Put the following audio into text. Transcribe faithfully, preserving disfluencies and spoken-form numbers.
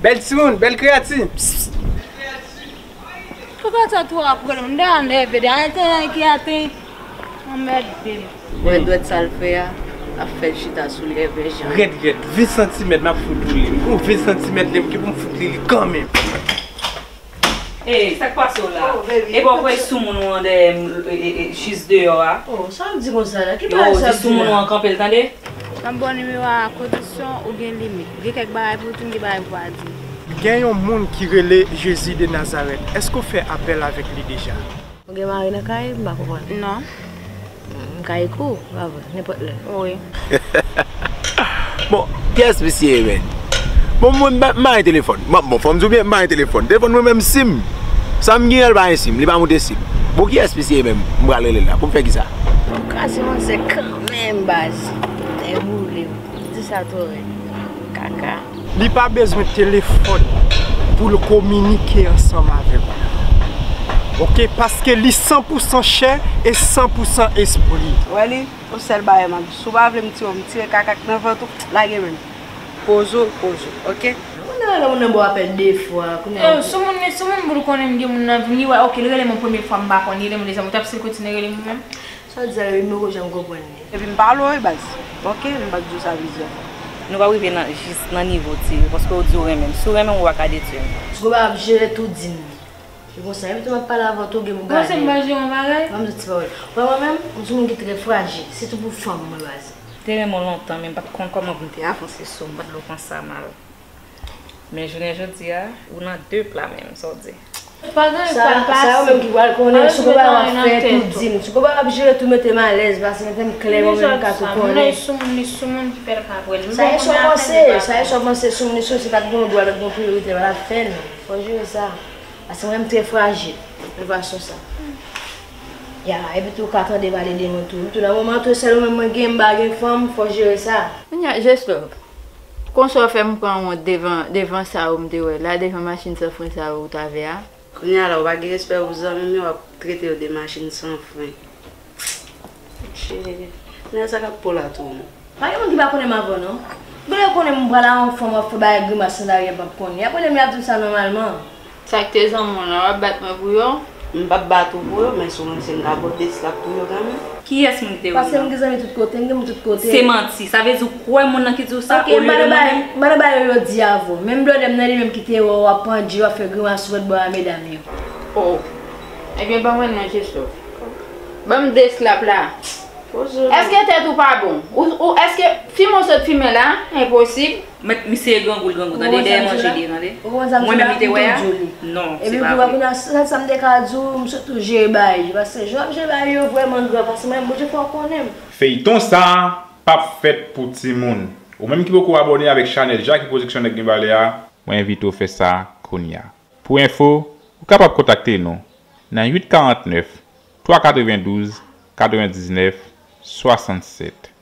Bèl timoun, bèl kreyati. Kòkòt sa twò ap rele m, m ta nève de, al te nan ki ate. Anmède m. Wè dwèt sa l fè a, ap fè l chita sou lèvè jan. Rèd, rèd, ven santimèt, m ap fout ou li. Ou ven santimèt, li, m gen pou m fout li, li kanmenm. Ey, sa k pase w la? Oh, baby, e bò kwè sou moun ou an dèyè m, e, e, e, jis deyò a? Oh, sa w ap di konsa la? Ki bagay sa w ap di la? Yo, di sou moun ou an kanpe l, tande? M ap ba w nimewo a kondisyon ou gen limit. Gen kèk bagay pou w di m, gen bagay pou w pa di m. Gen yon moun ki rele Jezi de Nazarèt. Èske w fè apèl avèk li deja? Ou gen mari nan kay? M pa konprann. Non. M ka ekri w, pa vre, nenpòt lè. Wi. Bon, kiyès misye ye, menn? Bon, mwen, m pa, m pa gen telefòn. Bon, bon, fò m di w byen, m pa gen telefòn. Telefòn mwen menm, sim. Sa m gen an, li pa gen sim, li pa moute sim. Bon, kiyès misye ye menm? M pral rele l la. Pou m fè kisa? Ou kraze manzè kanmenm, baz. Tèt boule. Di sa twò rèd. Kaka. Li pa bezwen telefòn pou l kominike ansanm avèk ou. Oke, paske li san pou san chè e san pou san espri. Wè li, yon sèl bagay m ap di, si w pa vle m tire w, m tire kaka k nan vant ou, lage men m. Poze w, poze w, oke? Ou nan rele moun nan ba w apèl de fwa, kounye a. Eh, sou moun, sou moun pou l konnen m gen moun nan vi m, li wè, oke, li rele m yon premye fwa, m pa konn, li rele m yon dezyèm, ou t ap still kontinye rele m ou menm? Sa w di a yo, m poko janm konprann li. Epi m pale w wi baz. Oke, m pa t di w sa plizyè fwa. Nou p ap rive nan, jis nan nivo tire, paske w di w renmen m. Si w renmen m, ou pa ka detwi m. Si w pa ap jere tou, di m li. Se konsa, epi tou m ap pale avè w tou, gen pou gade. Bon, se m pa jere yon bagay. Ban m di ti pawòl. Wè mwen menm, m se yon moun ki trè frajil, sitou pou fanm mwen baz. M te renmen w lontan, men m pa t konn kòman pou m te avanse sou w, m pa t vle w pran sa mal. Men jounen jodi a, ou nan de pla menm, sa w di. Pa gen sa, pa l pase. Sa yo menm ki pral konnen, si w pa ap fè tou di m, si w pa ap jere tou mete m alèz, pase mete m klè, mwen menm m ka tou konnen. Li sou moun, li sou moun ki fè l ka pran l. Sa e sa w panse, sa e sa w panse sou moun, li sou moun, se pa t gen yon dwa, pa t gen yon priyorite, pa t ap fè non. Fò w jere sa. Pase mwen menm m trè frajil, nan fason sa. Ya, epi tou w ka tande pale de mwen tou. Epi tou nan moman tou, sèl ou menm mwen gen, m pa gen fanm, fò w jere sa. Kounye a, Jeslo, Konsa w fè m pran wont devan, devan sa yo m te wè la, devan machin san fren sa yo ou t avè a. Kounye a la, ou pa gen respè pou zanmi m yo, w ap trete yo de machin san fren. Cheri, nèg sa k ap po la tou, non. Pa gen moun ki pa konnen m avan, non. Gen lè yo konnen m pral a yon fanm, w ap fè bagay grimas nan lari, y ap ap konnen. Y ap rele m, y ap di m sa nòmalman. Sa k te zanmi w lan, w ap bat mwen pou yo? M p ap bat ou pou yo, men si w ranse m ka ba w de slap pou yo kanmenm. Kiyès moun ki te wè m nan? Paske m gen zanmi tout kote, m gen moun tout kote. Se manti. Sa vle di w kwè moun nan ki di w sa olye de mwen menm? Ok, m pa nan bagay yo, yo di avè w. Menm blòdè m nan li menm ki te wè w ap pandje, w ap fè grimas sou bòdbò a medam yo. Oh. Ebyen, ban mwen non, Jeslo. Ban m de slap la. Èske tèt ou pa bon? Ou, ou, èske fimen w sot fimen la? Enposib. Mèt misye grangou, l grangou, tande, dèyè manje li ye, tande. Mwen menm li te wè a? Non, se pa vre. Epi pou kounye a, sa, sa m te ka di w, m sot tou jere bagay yo, paske jan w ap jere bagay yo vrèman grav, paske mwen menm, Bondye fè w konnen m. Feyton sa a p ap fèt pou timoun. Ou menm ki poko abòne avèk chanèl Jackie Production Nèg Mibalè a, mwen envite w fè sa kounye a. Pou enfo, ou kapab kontakte nou nan uit karant nèf, twa katrevendouz, katrevendiznèf, swasannsèt.